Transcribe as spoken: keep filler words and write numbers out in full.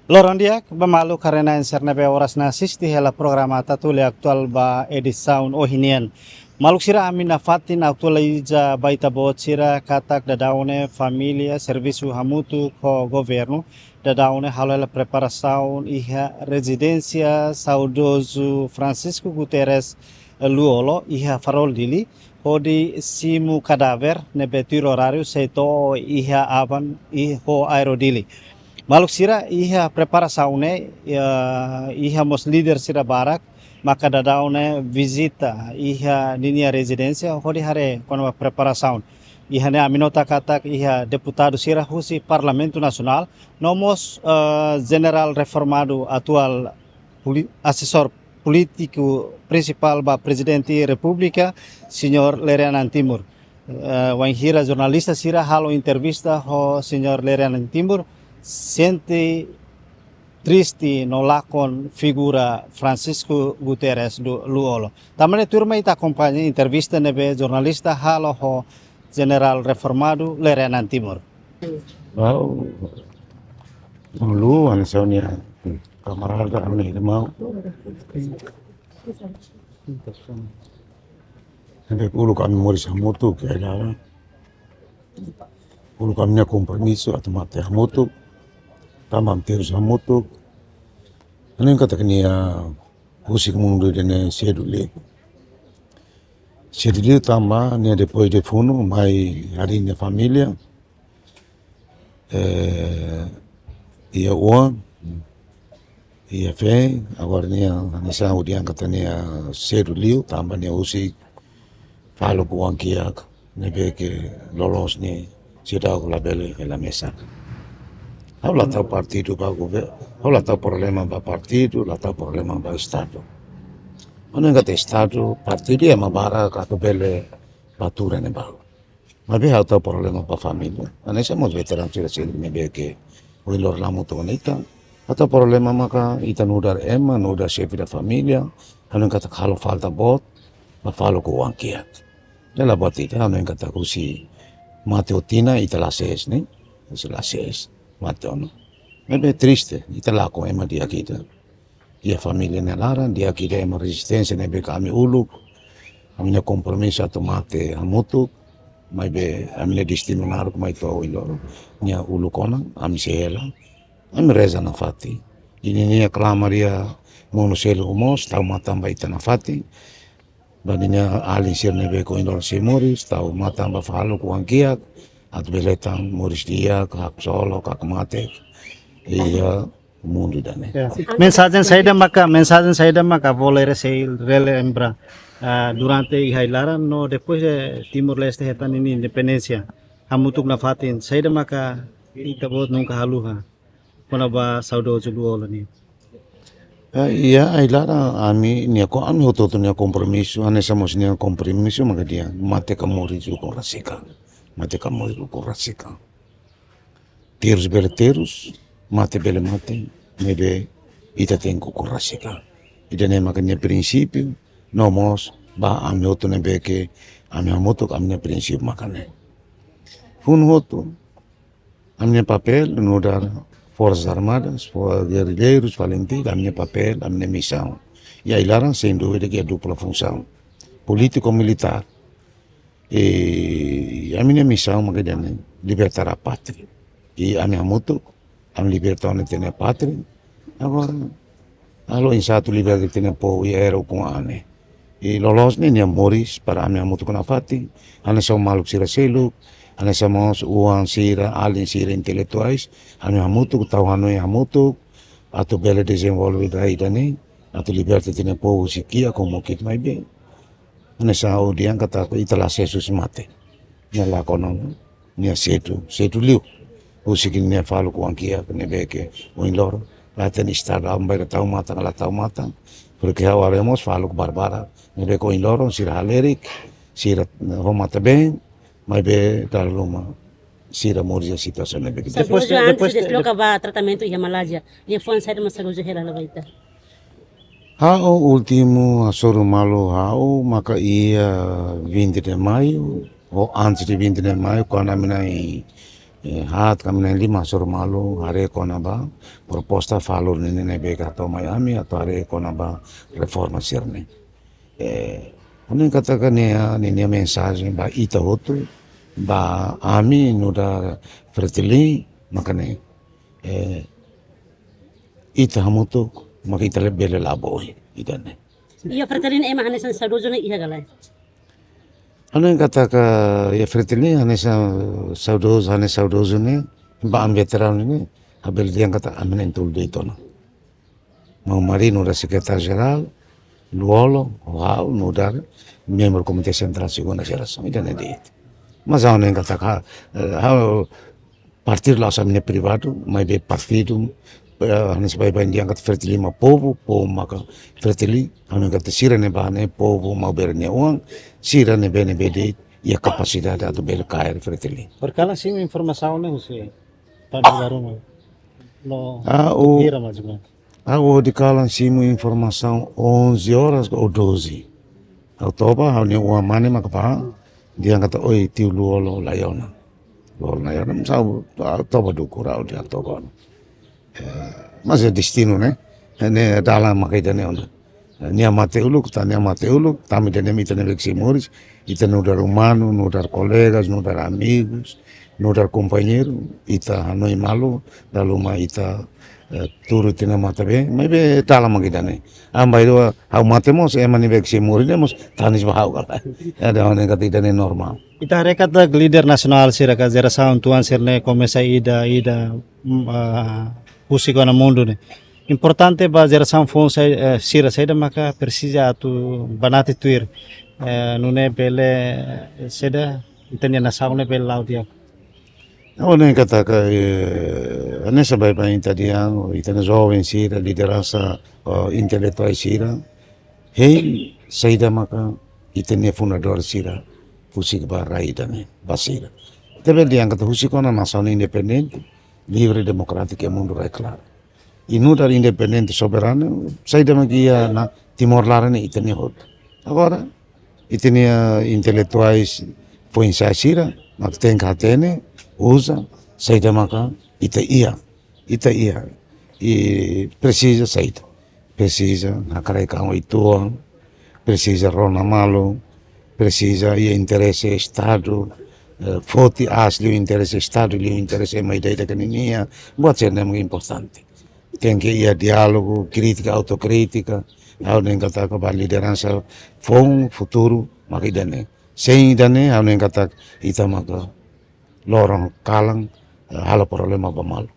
Loron di'ak ba maluk karenain sira ne'ebé oras ne'e asiste hela programa Tatoli Atuál ba edisaun ohin nian. Maluk sira, ami nafatin atualiza ba ita-boot sira katak daudaun ne'e família servisu hamutuk ho governu daudaun ne'e halo hela preparasaun iha rezidénsia saudozu Francisco Guterres Lú-Olo iha Farol Dili, hodi simu kadáver ne'ebé tuir oráriu sei to'o iha aban iha aeroportu Dili. Maluk sira, iha preparasaun ne'e, iha, iha mós líder sira barak maka daudaun ne'e vizita iha ninia rezidénsia hodi haree kona-ba preparasaun. Iha ne'e ami nota katak iha deputadu sira husi Parlamentu Nasionál, no mós, eh, jenerál reformadu atuál poli-, asesór polítiku prinsipál ba Prezidente Repúblika, señór Lere Anan Timur. Eh, wainhira jornalista sira halo entrevista ho señór Lere Anan Timur, sente triste no lakon figura Francisco Guterres Lú-, Lú-Olo. Tanba ne'e tuirmai ita akompaña entrevista ne'ebé jornalista halo ho jenerál reformadu Lere Anan Timur. Wow. Lú, hanesan ha'u-nia kamarada, ha'u-nia irmaun. Ne'ebé uluk ami moris hamutuk iha ai-laran. Uluk ami-nia kompromisu atu mate hamutuk, tanba ami terus hamutuk. Ha'u hanoin katak nia husik mundu ida-ne'e sedu liu. Sedu liu tanba nia depois de funu mai harii nia família. Eh, iha oan, iha feen, agora nia, hanesan ha'u dehan katak nia sedu liu, tanba nia husik faluk oan kiak, ne'ebé ke loloos ne'e seidauk labele hela mesak. Ha'u la tau partidu ba gover-, ha'u la tau problema ba partidu, la tau problema ba Estadu. Ha'u hanoin katak Estadu, partidu ema barak atu bele bá tuur iha ne'ebá. Maibé ha'u tau problema ba família. Hanesan mós veteranu sira seluk ne'ebé ke ohin loron la hamutuk ho ita. Ha'u tau problema maka ita nu'udar ema, nu'udar xefe da família, hanoin katak halo falta boot ba faluk oan kiak. Dala buat ita, hanoin katak husi mate ho tinan ita la sees ne'e. Husi la sees mate ona. Maibé triste, ita lakon ema di'ak ida iha família nia laran, di'ak ida ema rezisténsia ne'ebé ke ami uluk, ami-nia kompromisu atu mate hamutuk, maibé ami-nia destinu naruk mai to'o ohin loron, nia uluk ona, ami sei hela, ami reza nafatin. Ninia klamar iha mundu seluk mós, tau matan ba ita nafatin, ba ninia alin sira ne'ebé ke ohin loron sei moris, tau matan ba faluk oan kiak, atu bele hetan moris di'ak, haksolok, hakmatek iha mundu ida-ne'e. Ya. Mensajen saida maka, mensajen saida maka avó Lere sei relembra, ah, durante iha ai-laran no depois de Timor-Leste hetan ninia independénsia hamutuk nafatin, saida maka ita-boot nunka haluha kona-ba saudozu Lú-Olo nian? Eh, iha ai-laran ami-nia ko-, ami hotu-hotu nia kompromisu, hanesan mós nia kompromisu maka dehan mate ka moris ukun rasik an. Mate ka moris ukun rasik an. Terus bele terus, mate bele mate, maibé ita tenke ukun rasik an. Ida-ne'e maka nia prinsípiu, no mós ba ami hotu ne'ebé ke ami hamutuk ami-nia prinsípiu maka ne'e. Funu hotu, ami-nia papél nu'udar Forsas Armadas, for-, gerrilleirus, valente, ami-nia papél, ami-nia misaun. Iha ai-laran, sein dúvida, ke iha dupla funsaun, polítiku, militár. I ami-nia misaun maka ida-ne'e, libertar a pátria. I ami hamutuk, ami liberta ona ita-nia pátria. Agora, halo oinsá atu liberta ita-nia povu iha era ukun an ne'e. I loloos ne'e nia moris para ami hamutuk nafatin. Hanesan maluk sira seluk, hanesan mós oan sira, alin sira intelektuais, ami hamutuk, tau hanoin hamutuk, atu bele dezenvolve rai ida-ne'e, atu liberta ita-nia povu husi kiak ho mokit maibé. Hanesan ha'u dehan katak ita la sees husi mate. Nia lakon ona, nia sedu, sedu liu. Husik nia faluk oan kiak ne'ebé ke ohin loron la hatene Estadu aban-bainrua tau matan ka la tau matan. Porke ha'u haree mós faluk barbarak ne'ebé ke ohin loron sira halerik, sira ho matan-been, maibé dala ruma sira moris iha situasaun ne'ebé ke. Saudozu, depois, antes depois de desloka ba tratamentu iha Malázia, nia fó an saida mak saudozu hela hela ba ita? Ha'u últimu hasoru malu ha'u maka iha vinte de Maio, ou antes de vinte de Maio, kuandu ami na'in Eh, haat ka ami na'in-lima hasoru malu haree kona-ba proposta falur ne'e ne'ebé ka hato'o mai ami atu haree kona-ba reforma sira-ne'e. Eh, ha'u hanoin katak ne'e, ne'e, ne'e mensajen ba ita hotu, ba ami nu'udar Fretilin, maka ne'e, eh, ita hamutuk, maka ita labele la'o ba oin, ida-ne'e. Iha Fretilin ema hanesan saudozu ne'e iha ka lae? Ha'u hanoin katak iha Fretilin hanesan saudozu, hanesan saudozu ne'e, ba ami veteranu ne'e, ha'u bele dehan katak ami na'in-tolu de'it ona. Maun Mari nu'udar sekretáriu jerál, Lú-Olo, ho ha'u nu'udar membru Komité Sentrál Segunda Jerasaun, ida-ne'e de'it. Mas ha'u hanoin katak, eh, ha'u partidu la'ós ami-nia privadu, maibé partidu, eh, hanesan baibain dehan katak Fretilin mak povu, povu maka Fretilin, ha'u hanoin katak sira ne'ebá ne'e povu Maubere nia oan, sira ne'ebé ne'ebé de'it iha kapasidade atu bele kaer Fretilin. Horikalan simu informasaun ne'e husi Padre Garuma. Loron hira mais ou menos? Ha'u horikalan simu informasaun onze horas ou doze. Ha'u toba, ha'u-nia oan mane maka fala dehan katak, "Oi, tiu Lú-Olo laiha ona. Lú-Olo laiha ona." Mas ha'u, ha'u toba dukur, ha'u dehan toba ona. Eh, mas é destinu, ne'e? Ne'e dalan maka ida-ne'e ona. Eh, nia mate uluk, ita-nia mate uluk, tanba ida-ne'e mak ita ne'ebé ke sei moris, ita nu'udar umanu, nu'udar kolegas, nu'udar amigus, nu'udar kompañeiru, ita hanoin malu, dala ruma ita, eh, tuur tiha ona mate bee, maibé dalan maka ida-ne'e. Ami bá iha ha'u mate mós, ema ne'ebé ke sei moris ne'e mós, tanis ba ha'u ka lae. Ida-ne'e katak ida-ne'e normál. Ita haree katak líder nasionál sira ka jerasaun tuan sira-ne'e komesa ida, ida, mm, ah, husik ona mundu ne'e. Importante ba jerasaun foun sai-, eh, sira saida maka presiza atu banati tuir. Eh, nune'e bele, eh, saida, ita-nia nasaun ne'e bele la'o di'ak. Ha'u hanoin katak, eh, hanesan baibain ita dehan, ita-nia joven sira, lideransa, eh, intelektuál sira, hein saida maka ita-nia fundadór sira husik ba rai ida-ne'e, ba sira. Ita bele dehan katak husik ona nasaun independente, livre, demokrátiku, iha mundu rai klaru. I nu'udar independente soberanu, saida mak iha ona Timor laran ne'e ita-nia hotu. Agora, ita-nia intelektuais foin-sa'e sira, mak tenke hatene, uza, saida maka ita iha, ita iha. I presiza saida? Presiza hakarak an uitoan, presiza rona malu, presiza iha interese Estadu, eh, foti aas liu interese Estadu, liu interese ema ida-idak nian, buat sira-ne'e mak importante. Tenke iha diálogu, krítika, autokrítika, ha'u hanoin katak ba lideransa foun futuru, maka ida-ne'e. Sein ida-ne'e, ha'u hanoin katak ita maka loron kalan, eh, halo problema ba malu.